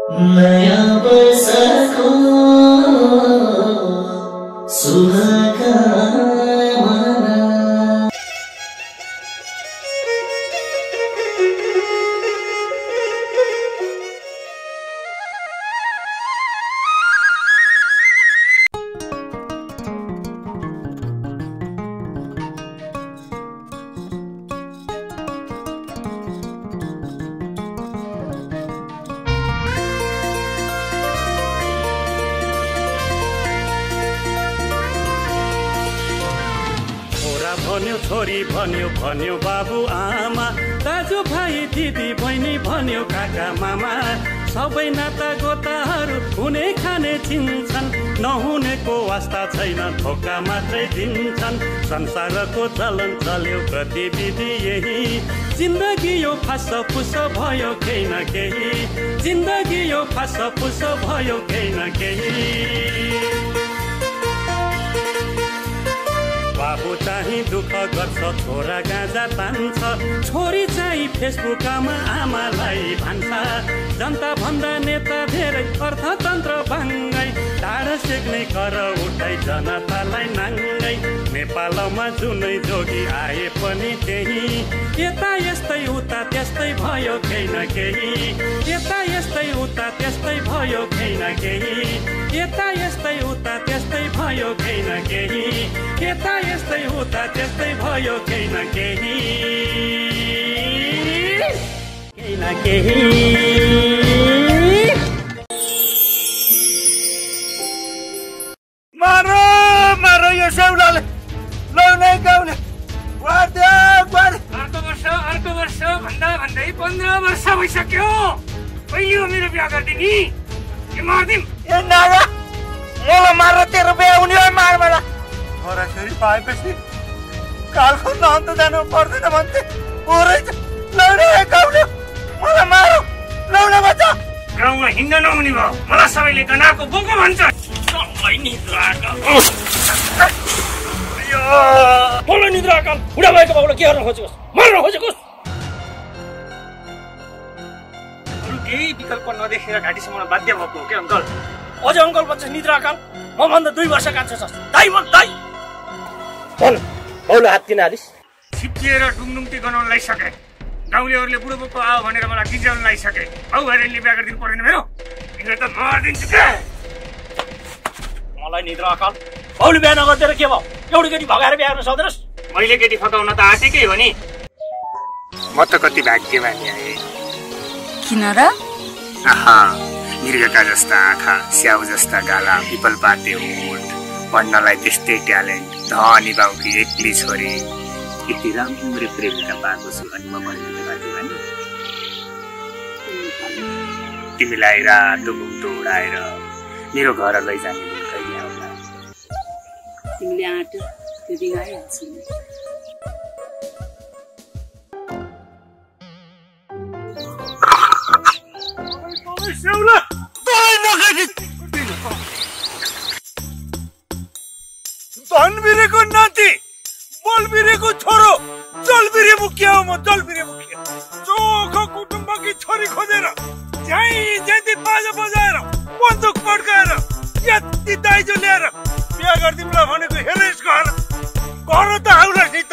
नयाँ वर्षको शुभकामना। भन्यो छोरी भन्यो भन्यो बाबु आमा, दाजु भाइ दिदी बहिनी भन्यो काका मामा, सबै नाता गोताहरू हुने खाने चिन्छन्, नहुनेको वास्ता छैन धोका मात्रै दिन्छन्। संसारको चलन चल्यो गतिविधि यही, जिन्दगी यो फास फुस भयो केही न केही, जिन्दगी यो फास फुस भयो केही न केही। बाबु चाहिँ दुःख गर्छ छोरा गाँजा तान्छ, छोरी चाहिँ फेसबुकमा आमालाई भन्छ, जनता भन्दा नेता धेरै अर्थतन्त्र बाङ्गै, टाढा सेक्ने कर उठाइ जनतालाई नाङ्गै। नेपालमा जुनै जोगी आए पनि त्यही, यता यस्तै उता त्यस्तै भयो केही न केही, यता यस्तै उता त्यस्तै भयो केही न केही, यता यस्तै उता त्यस्तै भयो केही न केही, यता यस्तै उता त्यस्तै भयो केही न केही, केही न केही। मारो मारो यो सेउलाले लौनै गाउँले वार्दे वार्दे। अर्को वर्ष भन्दा भन्दै 15 वर्ष भइसक्यो। कहिले हो मेरो बिहा गरिदिने? के मार्दिम? ए नागा मलाई मार तेरो बिहा हुने हो मार मलाई। छोराछोरी पाएपछि कालको अन्त जानु पर्दैन भन्थे पुरै लौनै गाउँले मलाई मारो लौना बच्चा। गाउँमा हिँड्न नहुने भयो, मलाई सबैले गनाको बोको भन्छ। बोल्नु निद्रा काल बुढा भएको बाबुलाई के गर्न खोजेकोस्, मार्न खोजेकोस्। अरू केही विकल्प नदेखेर घाँटीसम्म बाध्य भएको हो के अङ्कल? अझै अङ्कल भन्छ निद्रा काल, म भन्दा 2 वर्ष कान्छ छ। दाइ बोल दाइ बोल बोल हात किन हालिस? छिप्पिएर डुङडुङटी गनाउन लागिसके, गाउँलेहरूले बुढो बोको आयो भनेर मलाई गिजाउन लागिसके। औ हेरेनले बिहा गरिदिनु पर्दैन मेरो, यिनीहरू त मारिदिन्छु के। मलाई निद्रा काल बाउले बिहा नगरिदिएर के भयो? एउटी केटी भगाएर बिहा गर्न सक्दैनस्? मैले केटी फकाउन त आँटेकै हो नि। म त कति भाग्यमानी आएँ। किन र? आहा, मृगका जस्ता आँखा, स्याउ जस्ता गाला, पिपल पाते होठ, पढ्नलाई त्यस्तै ट्यालेन्ट, धनी बाउकी एक्ली छोरी, यति राम्रो प्रेमिका पाएको छु अनि म भन्नु भाग्यमानी। तिमीलाई रातो घुम्टो उडाएर मेरो घर लैजाने दिन कहिले आउला? तिमीले आँट त्यो दिन आइहाल्छ नि। धनबिरेको नाति, बलबिरेको छोरो, जलबिरे मुखिया हो म, जलबिरे मुखिया। चोखो कुटुम्बकी छोरी खोजेर झ्याइ बाजा बजाएर बन्दुक पड्काएर यति दाइजो ल्याएर बिहा गरिदिउँला भनेको हेर यसको हालत। घर त आउला नि त,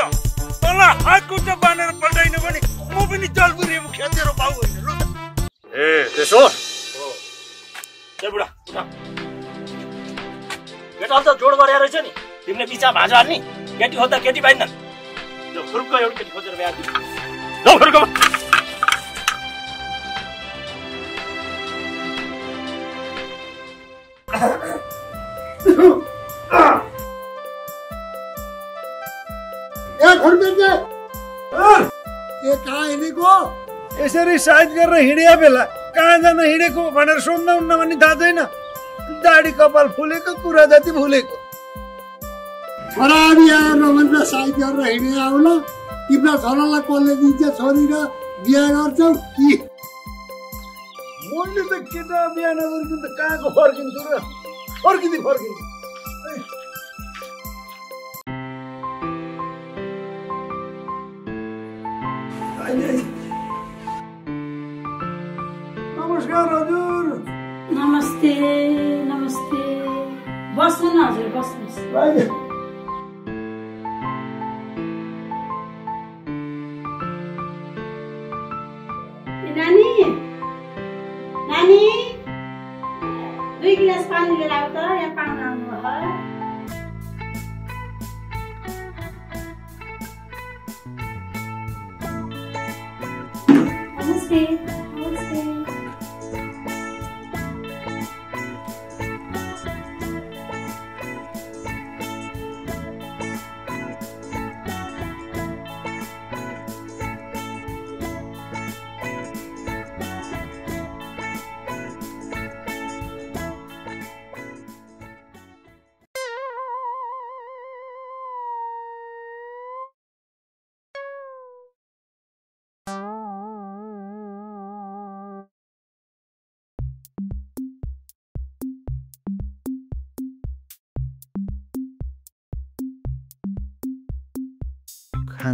तँलाई हात खुट्टा बाँधेर पल्टाइन भने म पनि जलबिरे मुखिया तेरो बाउ होइन ल। ए त्यसो हो? ए बुढा केटा त जोड गरे रहेछ नि, तिमीले बिचा भाँजा हाल्ने, केटी खोज्दा केटी पाइँदैन। यो फुर्को एउटा केटी खोजेर बिहा दिनु ल फुर्को। कहाँ हिँडेको? यसरी साइज गरेर हिँडिया बेला कहाँ जान हिँडेको भनेर सोध्न उन्न भने थाहा छैन। दाढी कपाल फुलेको कुरा जति फुलेको। छोरा बिहा गर्न भनेर साइज गरेर हिँडेर आउला, तिम्रो छोरालाई कसले दिन्छ छोरी र बिहा गर्छौ कि? मैले त केटा बिहा नगरिकन त कहाँको फर्किन्छु र? फर्किन्छु। नमस्कार हजुर। नमस्ते नमस्ते बस्नु न हजुर बस्नुहोस् नानी नानी 2 गिलास पानी लिएर आऊ त यहाँ पाहुना आउनु भयो नमस्ते नमस्ते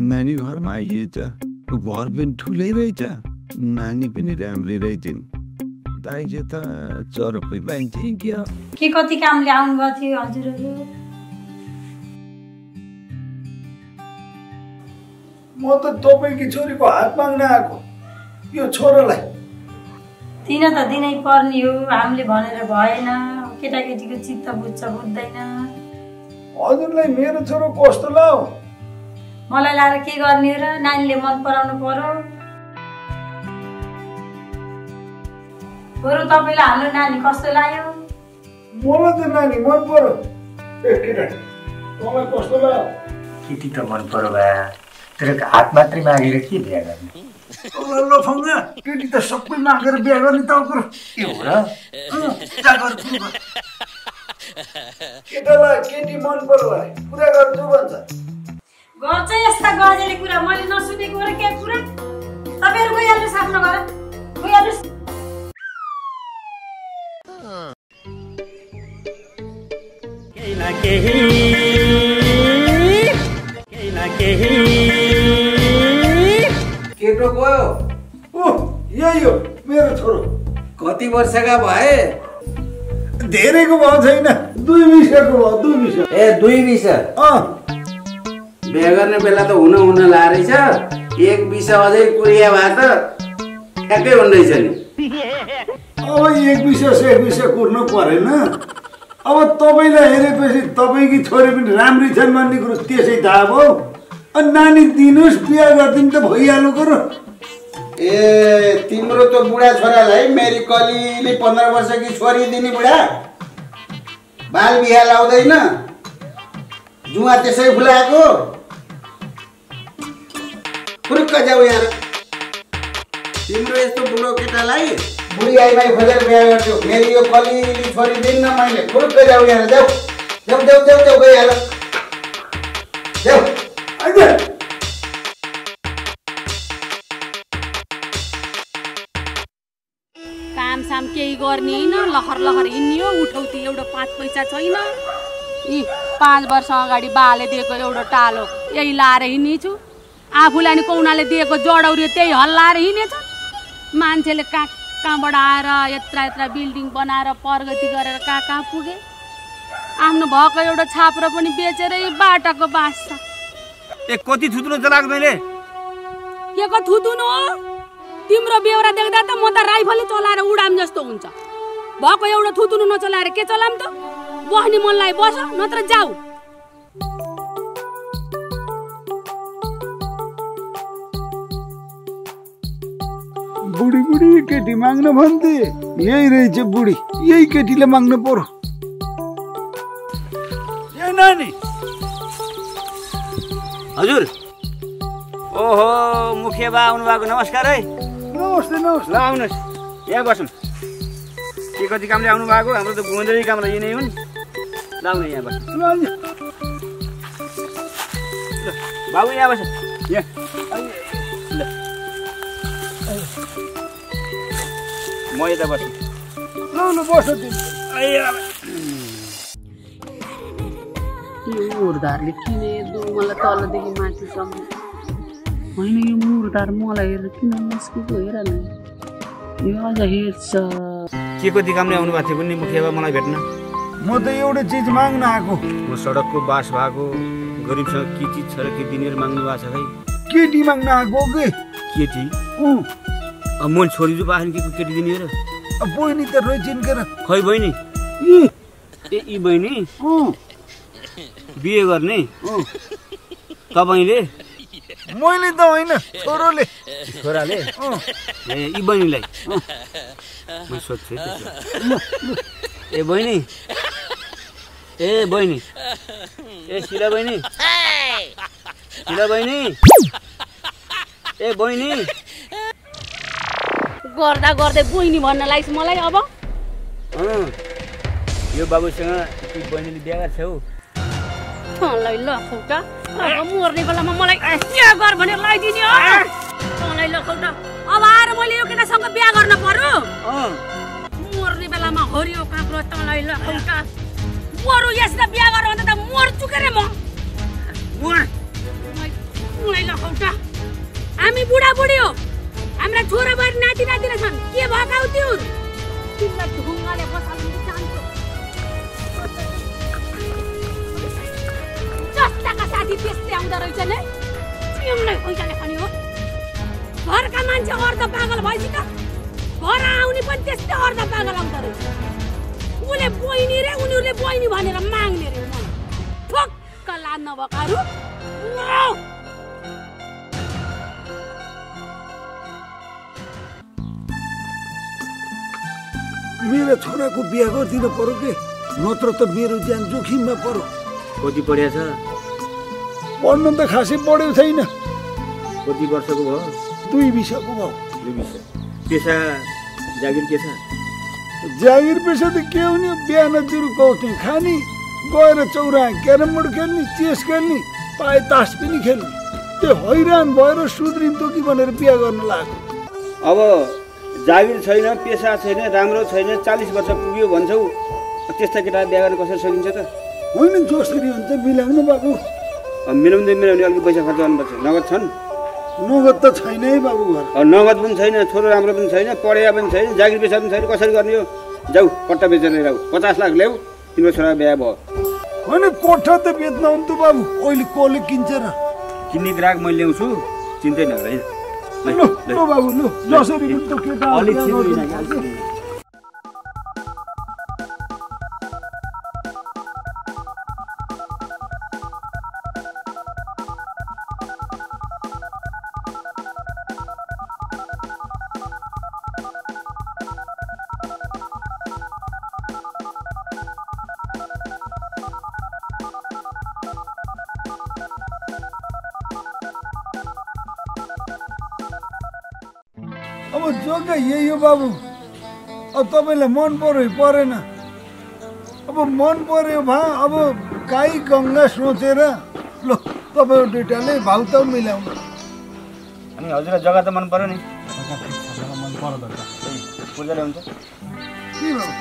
नानी घरमा आइएछ घर पनि ठुलै रहेछ नानी पनि राम्रै रहेछन् दाइजे त चरपै पाइन्छ के कति कामले आउनुभएको थियो हजुरहरू म त तपाईँकी छोरीको हात माग्न आएको यो छोरालाई दिन त दिनै पर्ने हो हामीले भनेर भएन केटाकेटीको चित्त बुझ्छ बुझ्दैन हजुरलाई मेरो छोरो कस्तो लाग्यो मलाई लाएर के गर्ने र नानीले मन पराउनु पर्यो बरु तपाईलाई हाम्रो नानी कस्तो लाग्यो मलाई त नानी मन पर्यो केटा तँलाई कस्तो लाग्यो केटी त मन पर्यो बा तर हात मात्रै मागेर के बिहा गर्ने ल फङ्गा केटी त सबै मागेर बिहा गर्ने त के हो र केटालाई केटी मन पर्यो पुरा गर्छु भन्छ गर्छ यस्ता गजेले कुरा मैले नसुनेको र के कुरा तपाईहरु गइहाल्नु आफ्नो घर गइहाल्नु केही न केही केटो गयो ओ यही हो मेरो छोरो कति वर्षका भए धेरैको भयो छैन 2 विषयको भयो 2 विषय ए 2 विषय बिहा गर्ने बेला त हुन लारेछ 1 विषय अझै कुरिया भए त ठ्याक्कै हुँदैछ नि अब 1 विषय कुर्नु परेन अब तपाईलाई हेरेपछि तपाईकी छोरी पनि राम्री छन् भन्ने कुरो त्यसै थाहा भयो अनि नानी दिनुस् बिहा गर्दिन त भइहाल्नु कुरो ए तिम्रो त बुढा छोरालाई मेरी कलिले 15 वर्षकी छोरी दिने बुढा बाल बिहा लाउँदैन जुवा त्यसै फुलाएको फुरुक्क जाऊ यार तिम्रो यस्तो बुढो केटालाई बुढी आइमाई खोजेर बिहा गर्छु मेरी यो कलिली छोरी दिन्न मैले फुरुक्क जाऊ यार जाऊ गइहाल जाऊ आइज काम साम केही गर्ने होइन लहर हिँड्यो उठौती एउटा 5 पैसा छैन यी 5 वर्ष अगाडि बाले दिएको एउटा टालो यही लाएर हिँड्नेछु आफूलाई नि कौनाले दिएको जडौरी त्यही हल्लाएर हिँडेछ मान्छेले कहाँबाट आएर यत्रा बिल्डिङ बनाएर प्रगति गरेर कहाँ पुगे आफ्नो भएको एउटा छाप्रो पनि बेचेरै बाटाको बास छ ए कति थुत्रो चलाएको मैले के को थुतुनु हो तिम्रो बेहोरा देख्दा त म त राइफलले चलाएर उडाम जस्तो हुन्छ भएको एउटा थुतुनु नचलाएर के चलाम त बस्ने मनलाई बस नत्र जाऊ बुढी केटी माग्न भन्थे यही रहेछ बुढी यही केटीले माग्न पर्यो ए नानी हजुर ओहो मुखिया बा आउनु भएको नमस्कार है नमस्ते ल आउनुहोस् यहाँ बसौँ के कति कामले आउनु भएको हाम्रो त घुम्दै कामलाई यिनै हुन् ल आउनु यहाँ बस बाबु यहाँ बस यहाँ ल म यता बस्छु ल बस यो मुरदारले किन हेर्दो मलाई तलदेखि माथिसम्म होइन यो मुरदार मलाई हेरेर किन मुस्किलको हेर न यो अझ हेर्छ के को दिकामले आउनु भएको थियो कुनै मुखिया मलाई भेट्न? म त एउटा चिज माग्न आएको। म सडकको बास भएको गरिबसँग के चिज छ र के दिनेर माग्नु भएको छ भाइ? केटी माग्न आएको के? केटी? अब म छोरी जो बाहेन के केटी दिने र? अब बहिनी त रोइ चिन्केर। खै बहिनी? यी बहिनी बिहे गर्ने तपाईले? मैले त होइन, छोरोले। छोराले? यी बहिनीलाई म सोध्छु ए बहिनी, ए बहिनी, ए शिला बहिनी, शिला बहिनी, ए बहिनी। गर्दा गर्दै बहिनी भन्न लाग्छ मलाई अब। यो बाबुसँग बहिनीले बिहा गर्छ हौ। तँलाई लखौटा, अब मर्ने बेलामा मलाई बिहा गर भनेर लगाइदिने हो। तँलाई लखौटा, अब आएर मैले यो केटासँग बिहा गर्न पर्यो। मर्ने बेलामा हरियो काँक्रो तँलाई लखौटा। मरु यसलाई बिहा गर भन्दा त मर्छु के रे म। तँलाई लखौटा, हामी बुढाबुढी हो, हाम्रा छोराबारी नाति नातिना छन्, के भकाउँथ्यौ? तिमीलाई ढुङ्गाले बसाल्नु चाहन्छु। जस्ताका साथी त्यस्तै आउँदो रहेछ नि, तिमीलाई पैसाले खाने हो। घरका मान्छे अर्ध पागल भएपछि त घर आउने पनि त्यस्तै अर्ध पागल आउँदो रहेछ। उसले बहिनी रे, उनीहरूले बहिनी भनेर माग्ने रे। ठोक्क लाद नभएकाहरू। मेरो छोराको बिहा गरिदिनु पर्यो के, नत्र त मेरो ज्यान जोखिममा पर्यो। कति पढ्या छ? पढ्नु त खासै पढेको छैन। कति वर्षको भयो? 2 वर्षको भयो। 2 वर्ष। पेसा जागिर के छ? जागिर पेसा त के हुने, बिहान जुरु कौटे खाने, गएर चौरा क्यारम बोर्ड खेल्ने, चेस खेल्ने, पाए तास पनि खेल्ने। त्यो हैरान भएर सुध्रिन तोकी भनेर बिहा गर्न लाग्यो। अब जागिर छैन, पेसा छैन, राम्रो छैन, 40 वर्ष पुग्यो भन्छौ, त्यस्ता केटा बिहा गर्न कसरी सकिन्छ त? होइन, जसरी हुन्छ मिलाउनु बाबु। मिलाउँदै मिलाउने अलिक पैसा खर्च गर्नुपर्छ। नगद छन्? नगद त छैन है बाबु घर। नगद पनि छैन, छोरो राम्रो पनि छैन, पढेया पनि छैन, जागिर पेसा पनि छैन, कसरी गर्ने हो? जाऊ पट्टा बेचेर ल्याऊ, 50 लाख ल्याऊ, तिम्रो छोरा बिहा भयो। होइन, कोठा त बेच्न हुन्थ्यो बाबु, अहिले कसले किन्छ र? किन्ने ग्राहक मैले ल्याउँछु, चिन्तै नगर। ल बाबु, ल जसरी हुन्छ केटा अब जग्गा यही हो बाबु। अब तपाईँलाई मन पर्यो परेन, अब मन पर्यो भा अब गाई गङ्गा सोचेर ल तपाईँ दुइटाले भाउ त मिलाउनु। अनि हजुरलाई जग्गा त मन पर्यो नि? मन पर्यो त पूजाले हुन्छ के भयो?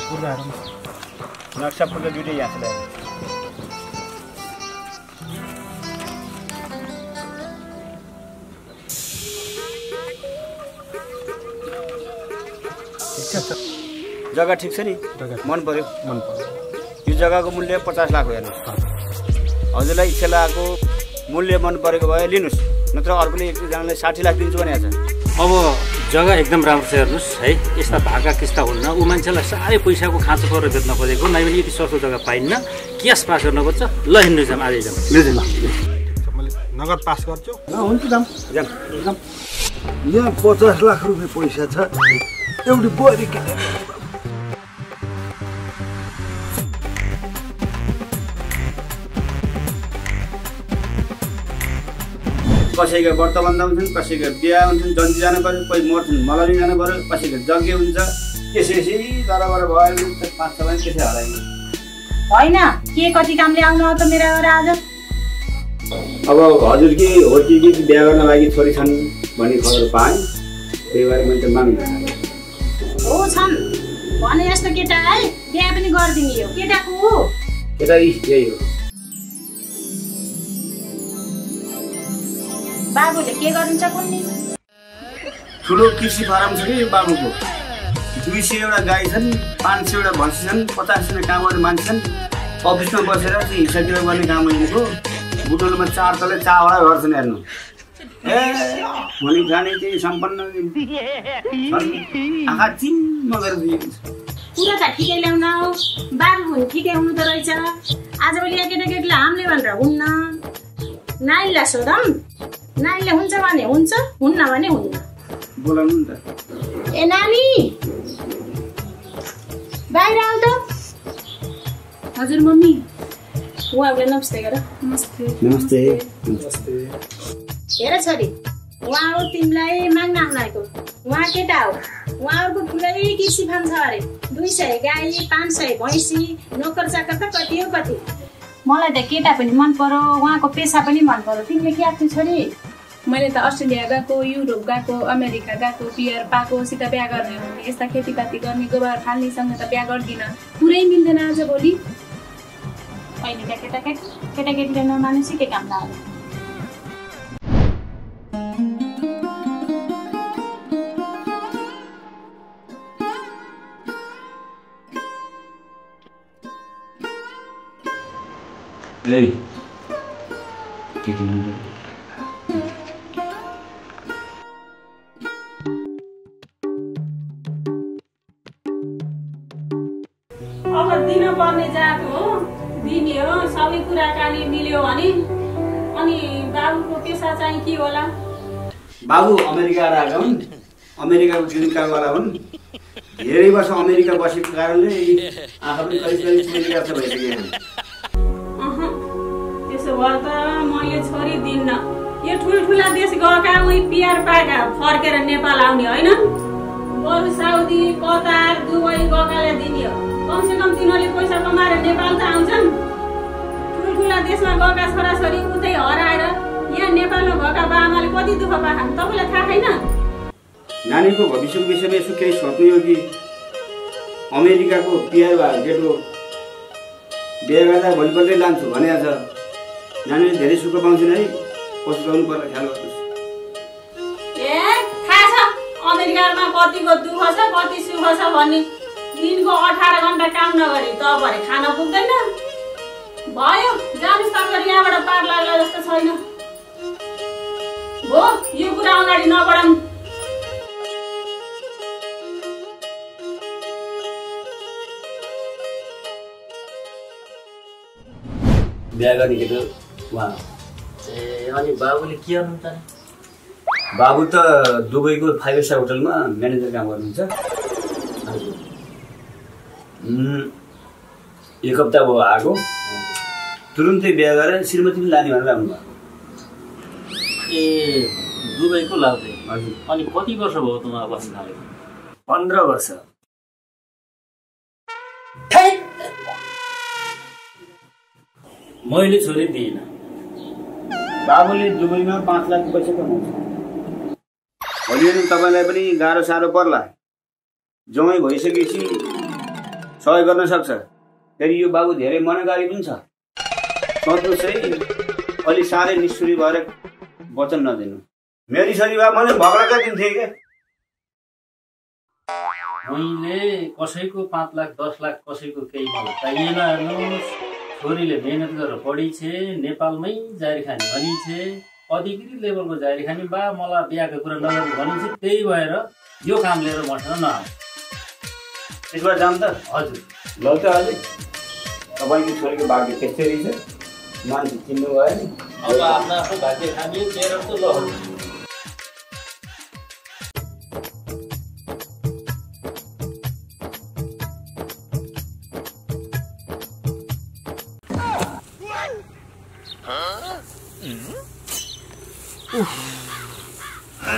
पूजाहरू नक्सा पूजा दुइटै यहाँ छ। जग्गा ठिक छ नि? मन पर्यो? मन पर्यो। यो जग्गाको मूल्य 50 लाख हो। हेर्नु, हजुरलाई इच्छा लागेको मूल्य मन परेको भए लिनुहोस्, नत्र अर्कोले एकजनालाई 60 लाख दिन्छु भनेको छ। अब जग्गा एकदम राम्रो छ, हेर्नुहोस् है। यस्ता भाका किस्ता हुन्न, ऊ मान्छेलाई साह्रै पैसाको खाँचो गरेर बेच्न खोजेको, नै भने यति सस्तो जग्गा पाइन्न, क्यास पास गर्नुपर्छ। ल हिँड्नु जाम, आजै जाम। मैले नगद पास गर्छु। हुन्छ जाम जाम। यहाँ 50 लाख रुपियाँ पैसा छ, एउटी बुहारी किनेर। कसैको व्रत बन्दा हुन्छन्, कसैको बिहा हुन्छन्, जन्ती जानु पर्यो, कोही मर्छन् मलाली जानु पर्यो, कसैको यज्ञ हुन्छ। त्यसै तलबाट भयो 5-6 लाख त्यसै हराइयो। होइन, के कति कामले आउनु हो त मेरो आज? अब हजुर कि हो कि बिहा गर्न लागि छोरी छन् भन्ने खबर पाएँ, त्यही भएर मैले माग्नु। हो छन् भने यस्तो केटा है, बिहा पनि गरिदिने हो। केटाको हो? केटा यही हो। बाबुले के गर्नुहुन्छ कुन्नी? ठुलो कृषि फारम छ कि बाबुको, 200 गाई छन्, 500 भैँसी छन्, 50 जना काम गर्ने मान्छे छन्। अफिसमा बसेर चाहिँ हिसाब किताब गर्ने काम गरेको बुटोलमा 4 तले चावडा घर छन् हेर्नु। भोलि खाने चाहिँ सम्पन्न आँखा चिम्म गरेर दिएको छ। कुरा त ठिकै ल्याउन बाबु हुनु ठिकै हुनु त रहेछ। आजभोलि केटाकेटीले हामीले भनेर हुन्न। नानीलाई सोधौँ, नानीले हुन्छ भने हुन्छ, हुन्न भने हुन्न। बोलाउनु नि त। ए नानी बाहिर आऊ त। हजुर मम्मी। उहाँलाई नमस्ते गर। नमस्ते। नमस्ते। हेर छोरी, उहाँ हो तिमीलाई माग्न आउन आएको। उहाँ केटा हो। उहाँहरूको ठुलै कृषि फार्म छ अरे। 200 गाई, 500 भैँसी, नोकर चाकर त कति हो कति। मलाई त केटा पनि मन पर्यो, उहाँको पेसा पनि मन पर्यो। तिमीले के आएको छोरी? मैले त अस्ट्रेलिया गएको, युरोप गएको, अमेरिका गएको, पियर पाएको सित बिहा गर्ने हो। यस्ता खेतीपाती गर्ने गोबर फाल्नेसँग त बिहा गर्दिनँ। पुरै मिल्दैन आजभोलि। पहिलेका केटाकेटीले नमाने सिके काम लाग्यो। अब दिन पर्ने जात हो, दिने हो, सबै कुराकानी मिल्यो भने। अनि बाबुको पेसा चाहिँ के होला? बाबु अमेरिका आएका हुन्, अमेरिकाको जीविकावाला हुन्। धेरै वर्ष अमेरिका बसेको कारणले आँखा पनि करिब अमेरिका छ भइसकेको छन्। त्यसो भए त मैले छोरी दिन्न। यो ठुल्ठुला देश गएका उही पियर पाएका फर्केर नेपाल आउने होइन। बरु साउदी, कतार, दुबई गएकाले दिने हो। कमसेकम तिनीहरूले पैसा कमाएर नेपाल त आउँछन्। ठुल्ठुला देशमा गएका छोराछोरी उतै हराएर यहाँ नेपालमा भएका बाआमाले कति दुःख पाएछन् तपाईँलाई थाहा छैन? नानीको भविष्यको विषयमा यसो केही सोच्नु हो कि अमेरिकाको पियर भएर केटो बिहे गर्दा भोलिपल्टै लान्छु भनेको छ। नानीले धेरै सुख पाउँछन् है, पछुताउनु पर्ला, ख्याल गर्नुहोस्। ए थाहा छ अमेरिकामा कतिको दुःख छ, कति सुख छ भन्ने। दिनको 18 घण्टा काम नगरी त भरे खान पुग्दैन। भयो जानुहोस् तपाईँ यहाँबाट पार लाग्ला जस्तो छैन हो। यो कुरा अगाडि नबढाउँ। बिहा गर्ने केटो उहाँ। ए अनि बाबुले के गर्नुहुन्छ? बाबु त दुबईको 5 स्टार होटलमा म्यानेजर काम गर्नुहुन्छ। एक हप्ता भयो आएको, तुरुन्तै बिहा गरेर श्रीमती पनि लाने भनेर आउनुभयो। ए दुबईको लाग्दै? हजुर। अनि कति वर्ष भयो त उहाँ बस्न थालेको? 15 वर्ष। मैले छोरी दिइनँ। बाबुले दुबईमा 5 लाख पैसा कमाउँछ। भोलि तपाईँलाई पनि गाह्रो साह्रो पर्ला। जमै भइसकेपछि सहयोग गर्न सक्छ। फेरि यो बाबु धेरै मनकारी पनि छ। सोच्नुहोस् है, अलि साह्रै निष्ठुरी भएर वचन नदिनु। मेरी छोरी भए मैले भग्राका दिन्थेँ क्या। मैले कसैको 5 लाख 10 लाख कसैको केही मलाई चाहिएन। हेर्नुहोस्, छोरीले मेहनत गरेर पढी छे, नेपालमै जारी खाने भनी छे, अधिकृत लेभलको जारी खाने बा मलाई बिहाको कुरा नगर्नु भनी छे। त्यही भएर यो काम लिएर मसँग नआऊ। त्यसबाट जाम त? हजुर। ल त अझै तपाईँको छोरीको भाग्य त्यस्तै रहेछ, मान्छे चिन्नु भयो नि। अब आफ्नो आफ्नो भाग्य खाने तेरो त ल।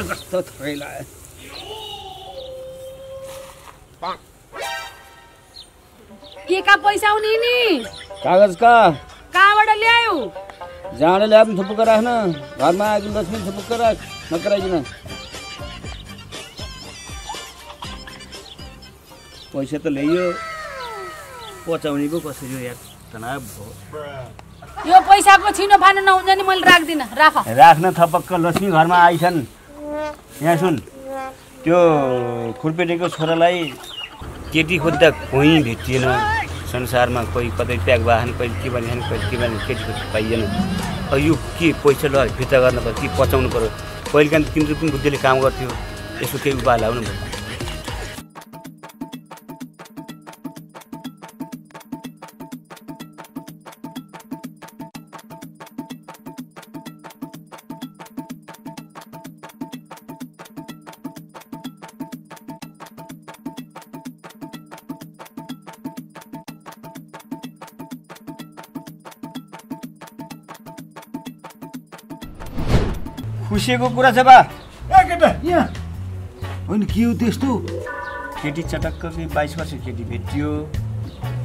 कस्तो थैला के का पैसा आउने नि? कागज का कहाँबाट ल्यायौ? जाँडे ल्याए पनि थुपुक्क राख्न, घरमा आएको लक्ष्मी थुपुक्क राख, नकराइकन। पैसा त ल्याइयो, पचाउने पो कसरी हो यार, तनाव भयो। यो पैसाको छिनो फानो नहुन्छ नि मैले राख्दिनँ। राख। राख्न थपक्क लक्ष्मी घरमा आइछन्। यहाँ सुन, त्यो खुर्पेटेको छोरालाई केटी खोज्दा कोही भेटिएन संसारमा कोही कतै प्याक वाहन कोही के भने केटी खोज्दा पाइएन यो के पैसा लगाएर फिर्ता गर्न पर्छ कि पचाउनु पर्यो पहिलेका तिम्रो पनि बुद्धिले काम गर्थ्यो यसो केही उपाय लाउनु पर्यो खुसीको कुरा छ बा ए केटा यहाँ होइन के हो त्यस्तो केटी चटक्क 22 वर्ष केटी भेटियो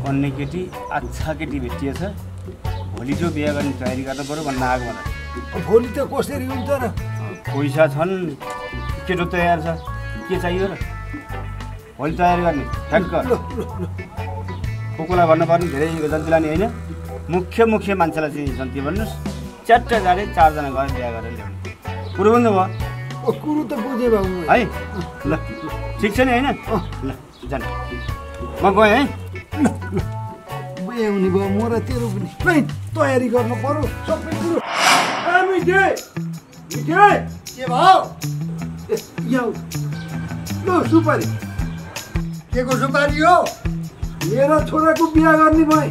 अन्य केटी अच्छा केटी भेटिएछ भोलि जो बिहा गर्ने तयारी गर्नु पर्यो भन्न आएको मलाई भोलि त कसरी हुन्छ र पैसा छन् केटो तयार छ के चाहियो र भोलि तयारी गर्ने ठ्याक्क कोकोलाई भन्नुपर्ने धेरै जन्ती लाने होइन मुख्य मान्छेलाई चाहिँ जन्ती भन्नुहोस् च्याट्ट गाडी 4 जना गएर बिहा गरेर ल्याउने कुरो बुझ्नु भयो कुरो त बुझे बाबु है ल ठिक छ नि होइन ल जान म गएँ है बिहे हुने भयो म र तेरो पनि नै तयारी गर्नु पर्यो सबै कुरो मिठे के भयो ल सुपारी के को सुपारी हो मेरा छोराको बिहा गर्ने भए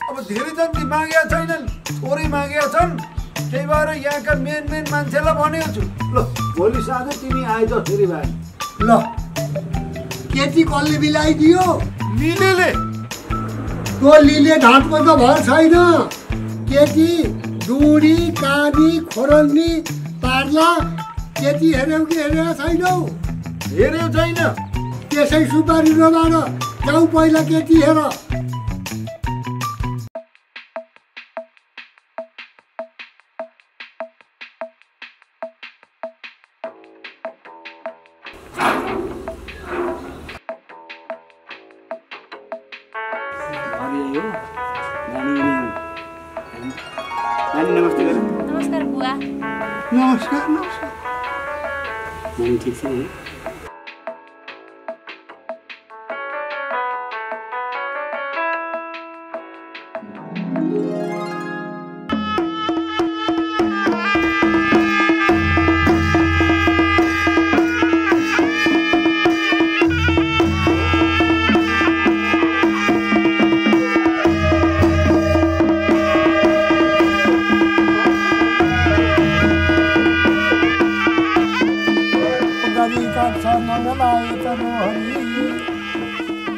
अब धेरै जति मागेका छैनन् थोरै मागेका छन् त्यही भएर यहाँका मेन मान्छेलाई भनेको छु ल भोलि साँझ तिमी आइज फेरि भाइ ल केटी कसले मिलाइदियो लिलेले त्यो लिले ढाँटको त भर छैन केटी डुडी कानी खोरल्नी पार्ला केटी हेऱ्यौ कि हेरेको छैनौ हेऱ्यौ छैन त्यसै सुपारी नमार जाऊ पहिला केटी हेर नमस्कार बुवा नमस्कार नानी ठिक छ नि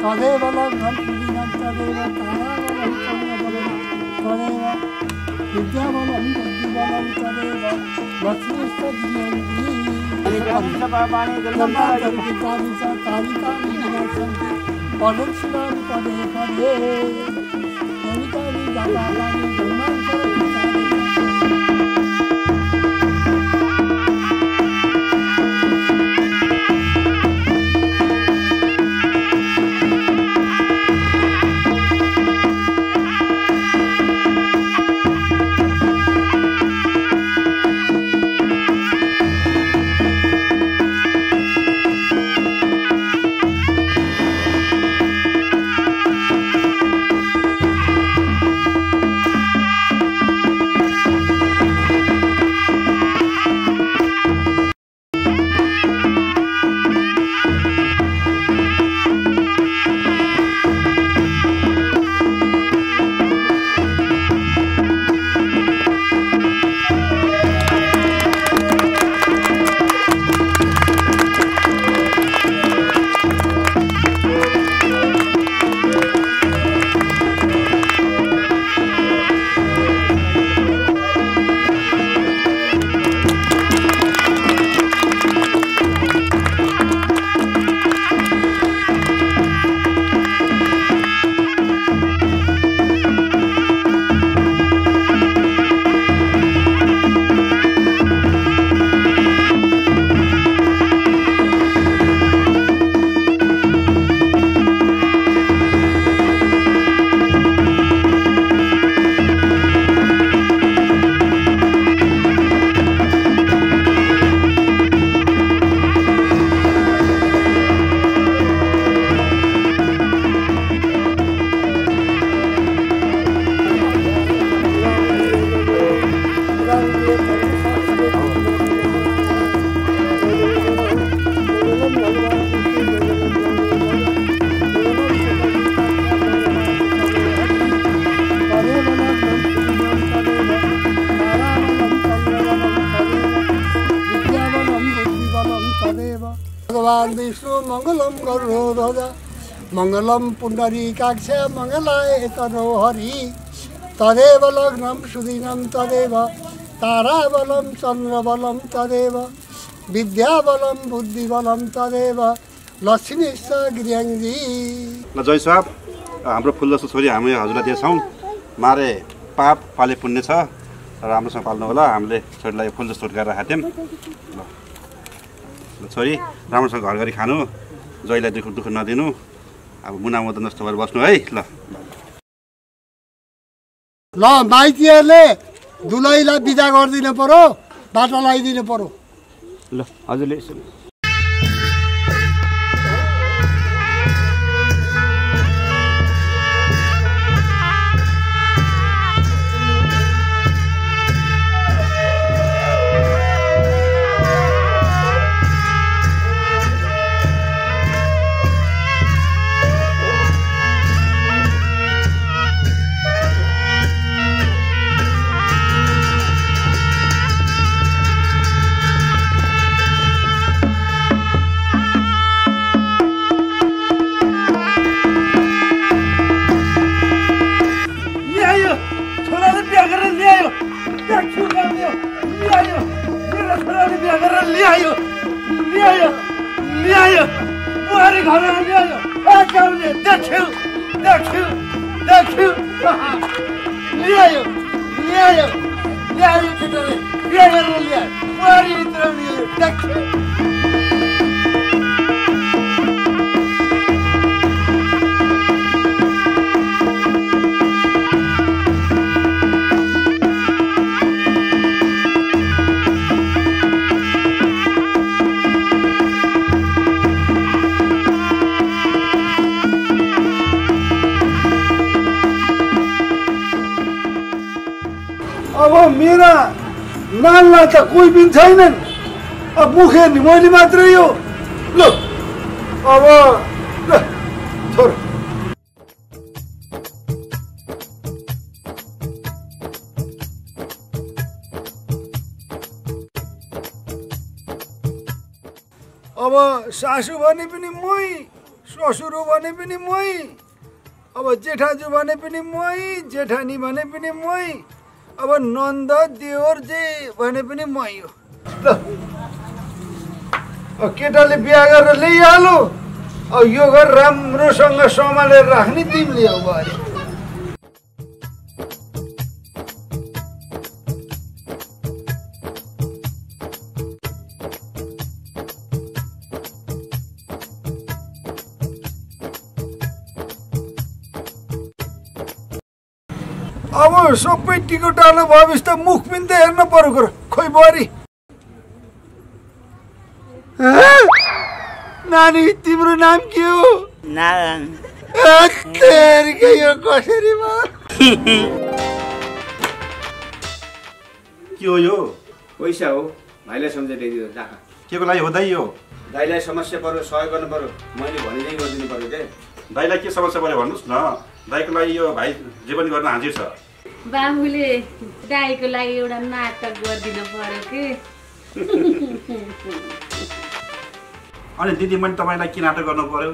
तदेव लग्नं पुरीनं तदेव ताराबलं कर्णबलं तदेव विद्याबलं बुद्धिबलं तदेव लक्ष्मीस्तदियन्ति तारिकानि विनाशन्ति पदक्षिणानि पदे पदे एनिकानि जातानि जन्मान्तराणि मङ्गलम गरुडध्वज मङ्गलम पुण्डरीकाक्ष मङ्गलाय तनोहरि तदेव लग्नं सुदिनं तदेव ताराबलं चन्द्रबलं तदेव विद्याबलं बुद्धिबलं तदेव लक्ष्मीश्च गिर्याङ्गी। ल जय साहब हाम्रो फुल जस्तो छोरी हामी हजुरलाई दिएछौँ मारे पाप पाले पुण्य छ राम्रोसँग पाल्नु होला हामीले छोरीलाई फुल जस्तो गरेर राखेको थियौँ ल छोरी राम्रोसँग घर गरी खानु जयलाई दुःख नदिनु अब मुना मदन जस्तो भएर बस्नु है ल ल माइतीहरूले दुलैलाई बिदा गरिदिनु पर्यो बाटो लगाइदिनु पर्यो ल हजुरले अब मेरा नाललाई त कोही पनि छैनन् अब मुखे नि मैले मात्रै हो ल अब ल छोड अब सासू भने पनि मै ससुरो भने पनि मै अब जेठाजु भने पनि मै जेठानी भने पनि मै अब नन्द देवर जे भने पनि मै हो ल केटाले बिहा गरेर ल्याइहाल्यो अब यो घर राम्रोसँग सम्हालेर राख्ने तिमीले हो भरे अब सबै टिकटालो भएपछि त मुख पनि त हेर्न पर्यो कुरो खोइ बरी नानी तिम्रो नाम के हो नारायण यो कसरी के हो यो पैसा हो भाइलाई सम्झाइदियो राख के को लागि हो दाइ यो दाइलाई समस्या पर्यो सहयोग गर्नु पर्यो मैले भनिदिइ गरिदिनु पर्यो के दाइलाई के समस्या पर्यो भन्नुहोस् न दाइको लागि यो भाइ जे पनि गर्न हाजिर छ बाबुले दाइको लागि एउटा नाटक गरिदिनु पर्यो कि अनि दिदी मैले तपाईँलाई के नाटक गर्नु पर्यो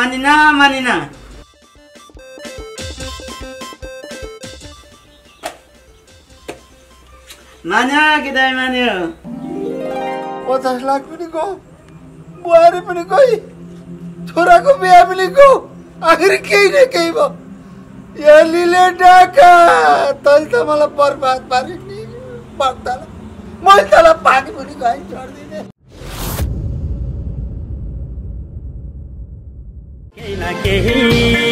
मानिना मानिना मान्यो कि दाइ मान्यो 50 लाख पनि गयो बुहारी पनि गई छोराको बिहा पनि गयो आखिर केही न केही भयो यलीले डाका तैले त मलाई बर्बाद पारे नि बर्ताला मैले तँलाई पानी पनि गएँ छोड्दिने केही न केही